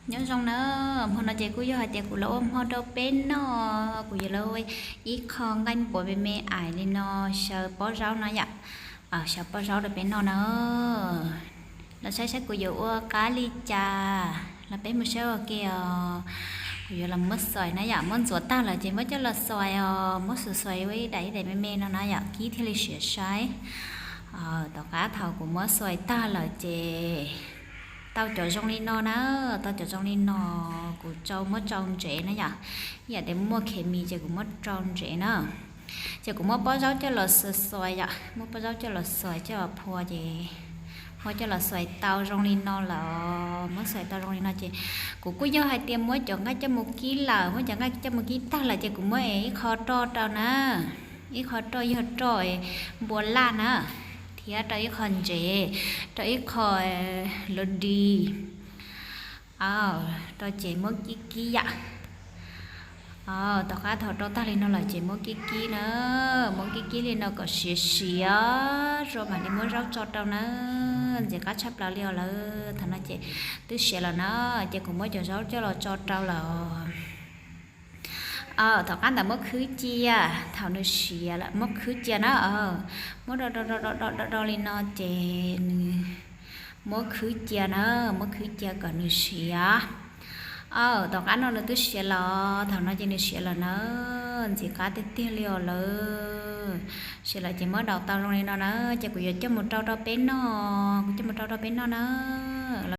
Nyob zoo na, hmo no ces kuj yog hais tias kuv los ua hmo rau peb noj, kuv yuav los ua ib qho nqaij npuas me me ais li no, xyaw pob zaub no yom, xyaw pob zaub rau peb noj na. Los saib saib kuv yuav ua qab li cas los peb mus saib ua ke os. Kuv yuav los muab xais na yom, muab ntxuav tag lawm ces muab coj los xais os, muab xais xais ua ib daim ib daim me me no na yom, kib thiaj li siav saib. Tom qab thaum kuv muab xais tag lawm ces tau cov zoo li no na, tau cov zoo li no kuv tsau muab tsau ntsev na yom, ib yam tias muaj khes mis ces kuv muab tsau ntsev na. Ces kuv muab pob zaub coj los xais xais yom, muab pob zaub coj los xais coj los phua ces muab coj los xais tau zoo li no lawm, muab xais tau zoo li no ces kuv kuj yog hais tias muab cov nqaij coj mus kib lawm, muab cov nqaij coj mus kib tag lawm ces kuv muab ib qho roj rau na, ib qho roj yog roj npua laj na, thiab rau ib qho ntsev, rau ib qho lov dis, rau ces muab kib kib yam. Tom qab thaum rau tag li no lawm ces muab kib kib na, muab kib kib li no kom siav siav, rau mam li muab zaub tso rau na. Ntxim qab tshaj plaws li os lawm. Thaum no ces twb siav lawm na, ces kuv muab cov zaub coj los tso rau lawm. Tom qab ntawd muab khwb cia, thaum nws siav lawm muab khwb cia na, muab do do do do do do li no ces nws muab khwb cia na, muab khwb cia kom nws siav. Tom qab no nws twb siav los, thaum no ces nws siav lawm na, ntxim qab tiag tiag li os lawm. Siav lawm ces muab daus tau zoo li no na, ces kuv yuav coj mus rau rau peb noj, kuv coj mus rau rau peb noj na.